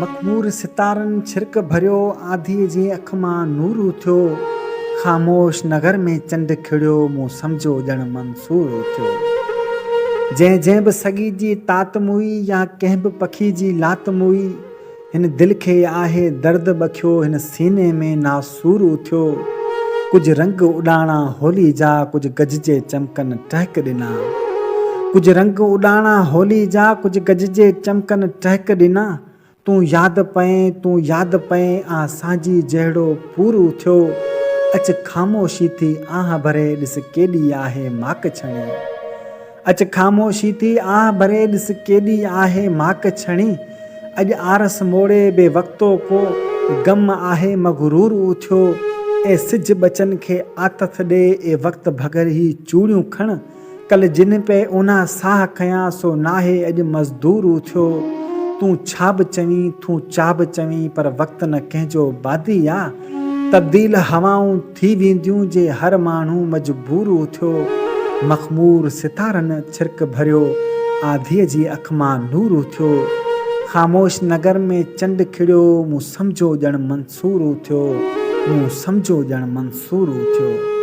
مخمور ستارن ڇرڪ ڀريو، آڌيء جي اک مان نور اٿيو. خاموش نگر ۾ چنڊ کڙيو، مون سمجهيو ڄڻ منصور اٿيو. جنهن جنهن به سڳي جي تات موئي يا ڪنهن به پکي جي لات موئي، هن دل کي آهي درد ٻکيو، هن سيني ۾ ناسور اٿيو. ڪجهه رنگ اڏاڻا هولي جا، ڪجهه گججي چمڪن ٽهڪ ڏنا. ڪجهه رنگ اڏاڻا هولي جا، ڪجهه گججي چمڪن ٽهڪ ڏنا. تون ياد پئين، تون ياد پئين، آ سانجهي جهڙو پور اٿيو. اچ خاموشي ٿي آهه ڀري، ڏس ڪيڏي آهي ماڪ ڇڻي. اچ خاموشي ٿي آهه ڀري ڏس ڪيڏي آهي ماڪ ڇڻي اڄ آرس موڙي بي وقتو ڪو غم آهي مغرور اٿيو اي سج ٻچن کي آتٿ ڏي اي وقت ڀڳر هي چوڙيون کڻ ڪل جن پئي اونها ساهه کنيا سو ناهي اڄ مزدور اٿيو تون ڇا به چوين ٿون چا به چوين پر وقت نه ڪنهن جو بادي آ تبديل هوائون ٿي وينديون جي هر ماڻهو مجبور اٿيو مخمور ستارن ڇرڪ ڀريو آڌيء جي اک مان نور اٿيو خاموش نگر ۾ چنڊ کڙيو مون سمجهيو ڄڻ منصور اٿيو مون سمجهيو ڄڻ منصور اٿيو.